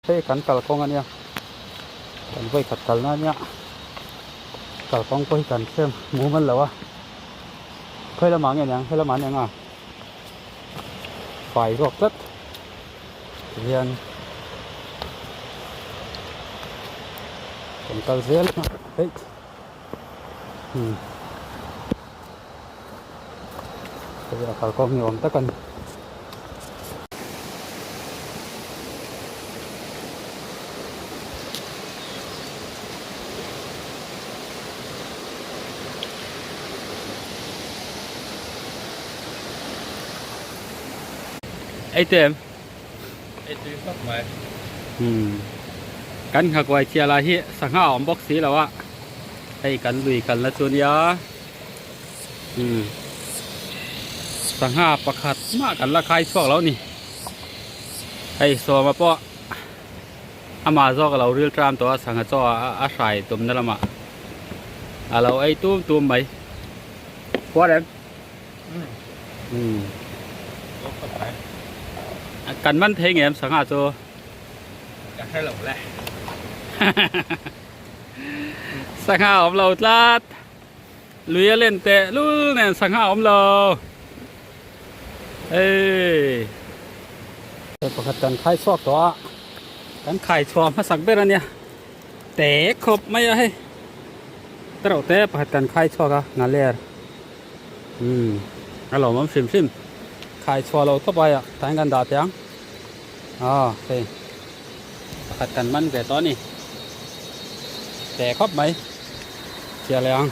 Hei kan kalkawng ania kan vawi khat kalna ania kalkawng pawh hi kan hrem mumal lo a khawi lamah nge niang helamah ania nga fai zawk tlat tihian kan kal zel a hei umm hei a kalkawng ni awm tak a ni. Ei te em? Ei tui khawp mai. Hmm. Kan nghakuai chiah lah hi sangha a awm bawk si lo a. Hei kan lui kalna chu nia. Hmm. Sangha pakhat mah kan la khai chhuak lo ni. Hei sawma pawh amah zawk a lo ril tram tawh a sangha chaw a hrai tumna lamah a lo ei tum tum mai. Khuar em? Hmm. Kan man thei ngem sangha chu? Ka hre lo le. Sangha awm lo tlat. Lui a len teh lul nen sangha awm lo. Hei. Pakhat kan khai chhuak tawh a. Kan khai chhuah hmasak ber ania. Te khawp mai a hei. Tereuh te pakhat kan khai chhuak a ngaler. Umm a lawmawm hrim hrim. Khai chhuah lo tawp aia tain kan dah teh ang. Aw hei pakhat kan man ve tawh a ni. Te khawp mai. Chiah leh ang.